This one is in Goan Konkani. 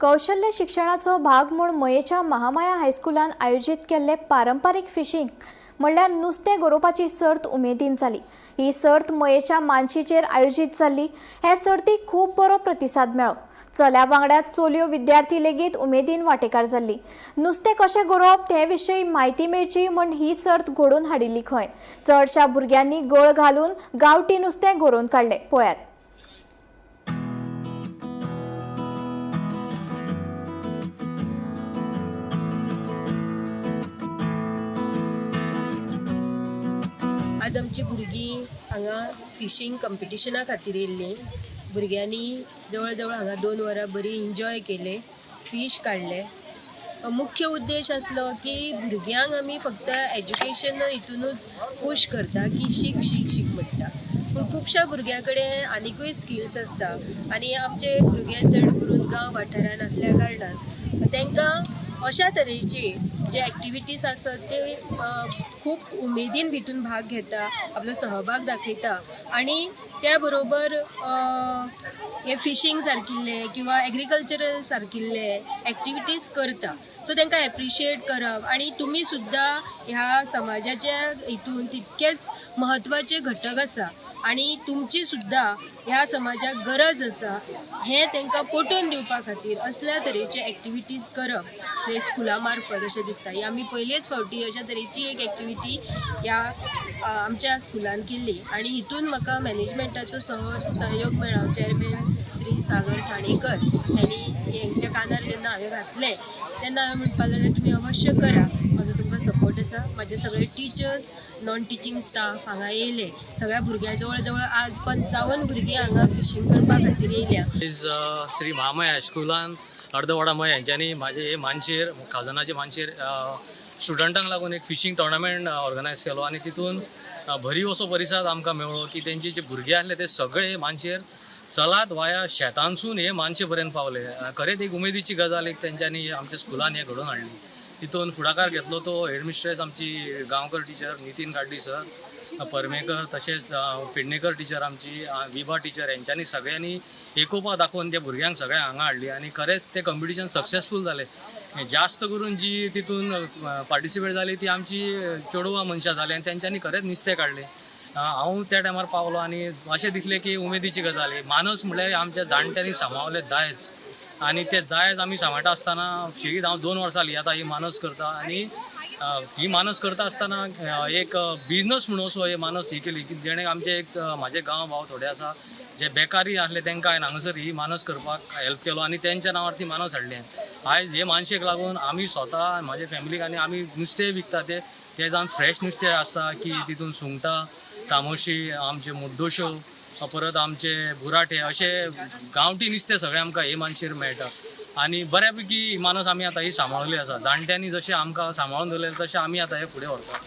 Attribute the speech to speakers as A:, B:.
A: कौशल्य शिक्षणाचो भाग म्हूण मयेच्या महामाया हायस्कुलान आयोजीत केल्ले पारंपारीक फिशींग म्हणल्यार नुस्तें गरोवपाची सर्त उमेदीन जाली. ही सर्त मयेच्या मानशीचेर आयोजीत जाल्ली. हे सर्तीक खूब बरो प्रतिसाद मेळ्ळो. चल्या वांगडा चलयो विद्यार्थी लेगीत उमेदीन वांटेकार जाल्ली. नुस्तें कशें गरोवप ते विशीं म्हायती मेळची म्हूण ही सर्त घडोवन हाडिल्ली खंय. चडशा भुरग्यांनी गळ घालून गांवठी नुस्तें गरोवन काडलें. पळयात.
B: आज आमची भुरगीं हांगा फिशींग कंपिटिशना खातीर येयल्लीं. भुरग्यांनी जवळ जवळ हांगा 2 वरां बरी एन्जॉय केले, फीश काडले. मुख्य उद्देश आसलो की भुरग्यांक आमी फक्त एज्युकेशन हितुनूच पूश करता की शीक शीक शीक म्हणटा, पूण खुबश्या भुरग्यां कडेन आनिकूय स्किल्स आसता आनी आमचे भुरगे चड करून गांव वाठारान आसल्या कारणान तांकां अशा तरेची जे एक्टिविटीज आसत ते खूब उमेदीन भितून भाग घेता, आपलो सहभाग दाखयता आनी त्या बरोबर हे फिशींग सारकिल्ले किंवा एग्रीकल्चरल सारकिल्ले एक्टिविटीज करता. सो तांकां एप्रिशिएट करप आनी तुमी सुद्दां ह्या समाजाच्या हितून तितकेच म्हत्वाचे घटक आसा आनी तुमची सुद्दां ह्या समाजाक गरज आसा हें तांकां पटोवन दिवपा खातीर असल्या तरेचे एक्टिविटीज करप हे स्कुला मार्फत अशें दिसता. ही आमी पयलेच फावटी अशा तरेची एक एक्टिविटी ह्या आमच्या स्कुलान केल्ली आनी हितून म्हाका मॅनेजमेंटाचो सहयोग मेळ्ळो. चेअरमॅन श्री सागर ठाणेकर हांणी हेंच्या कानार जेन्ना हांवें घातलें तेन्ना हांवें म्हणपाक लागलें तुमी अवश्य करा, म्हाजो तुमकां सपोर्ट आसा. म्हाजे सगळे टिचर्स, नॉन टिचींग स्टाफ हांगा येयले. सगळ्या भुरग्यां जवळ जवळ आज 55 भुरगीं हांगा फिशींग करपा खातीर येयल्या.
C: आयज श्री महामाया हायस्कुलान अर्दवाडा मय हेंच्यांनी म्हाजे हे मानशेर खाजनाचे मानशेर स्टुडंटांक लागून एक फिशींग टोर्नामेंट ऑर्गनायज केलो आनी तितून भरीव असो परिसाद आमकां मेळ्ळो की तेंचे जे भुरगे आसले ते सगळे मानशेर चलात वाया शेतांसून हे मानशे पर्यंत पावले. खरेंच एक उमेदीची गजाल एक तेंच्यांनी आमच्या स्कुलान हें घडोवन हाडली. तितून फुडाकार घेतलो तो हेडमिस्ट्रेस आमची गांवकर टिचर नितीन गाड्डी सर परमेकर, तशेंच पेडणेकर टिचर आमची विभा टिचर हेंच्यांनी सगळ्यांनी एकोपा दाखोवन त्या भुरग्यांक सगळ्यांक हांगा हाडली आनी खरेंच तें कंपिटिशन सक्सेसफूल जालें. जास्त करून जी तितून पार्टिसिपेट जाली ती आमची चेडवां मनशां जाली आनी तेंच्यांनी खरेंच नुस्तें काडलें. हांव त्या टायमार पावलो आनी अशें दिसलें की उमेदीची गजाल. मानस म्हणल्यार आमच्या जाणट्यांनी सांबाळलें दायज आनी तें दायज आमी सांबाळटा आसतना शेगीत हांव 2 वर्सां जालीं आतां ही मानस करता आनी ही मानस करता आसतना एक बिजनस म्हणून असो हे मानस ही केली की जेणे आमचे एक म्हाजे गांव भाव थोडे आसा जे बेकारी आसले तांकां हांवें हांगासर ही मानस करपाक हेल्प केलो आनी तेंच्या नांवार ती मानस हाडली. आयज हे मानशेक लागून आमी स्वता म्हाजे फॅमिलीक आनी आमी नुस्तें विकता ते जावन फ्रेश नुस्तें आसता की तितून सुंगटां, तामोशी, आमचे मुड्डोश्यो, परत आमचे बुराटे अशे गांवठी नुस्तें सगळें आमकां हे मानशेर मेळटा आनी बऱ्या पैकी मानस आमी आतां ही सांबाळिल्ली आसा. जाणट्यांनी जशें आमकां सांबाळून दवरलें तशें आमी आतां हें फुडें व्हरता.